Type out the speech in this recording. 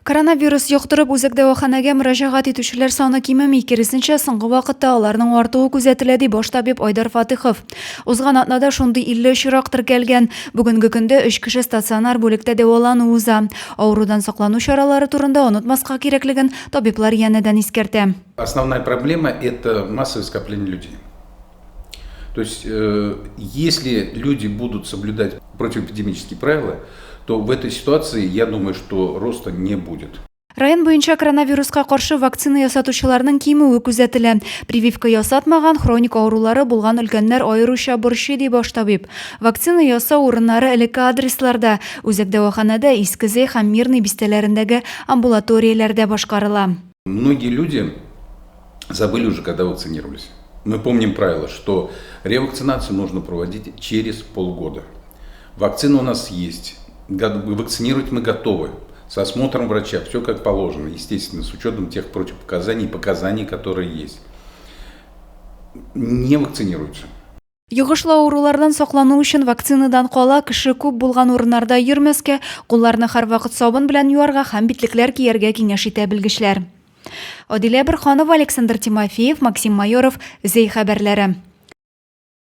Коронавирус йоктырып үзәк дәваханәгә мөрәҗәгать итүчеләр саны кимеми, киресенчә, соңгы вакытта аларның артуы күзәтелә, ди баш табиб Айдар Фатыхов. Узган атнада шундый 50 очрак теркәлгән. Бүгенге көндә өч кеше стационар бүлектә дәвалану уза. Авырудан саклану чаралары турында онытмаска кирәклеген табиблар янәдән искәртә. Основная проблема – это массовое скопление людей. То есть, если люди будут соблюдать противоэпидемические правила, то в этой ситуации, я думаю, что роста не будет. Район буенча коронавируска каршы вакцина ясатучыларның кимүе күзәтелә. Прививка ясатмаган, хроник авырулары булган өлкәннәр аеруча борчый, ди баш табиб. Вакцина ясау урыннары элекке адресларда, үзәк дәваханәдә, Иске Зәй һәм Мирный бистәләрендәге амбулаторияләрдә башкарыла. Многие люди забыли уже, когда вакцинировались. Мы помним правило, что ревакцинацию нужно проводить через полгода. Вакцина у нас есть, вакцинировать мы готовы. С осмотром врача, все как положено, естественно, с учетом тех противопоказаний и показаний, которые есть. Не вакцинируются. Йогышлы авырулардан саклану өчен вакцинадан кала кеше күп булган урыннарда йөрмәскә, кулларны һәрвакыт сабын белән юарга һәм битлекләр кияргә киңәш итә белгечләр. Адилә Борһанова, Александр Тимофеев, Максим Майоров, Зәй хәбәрләре.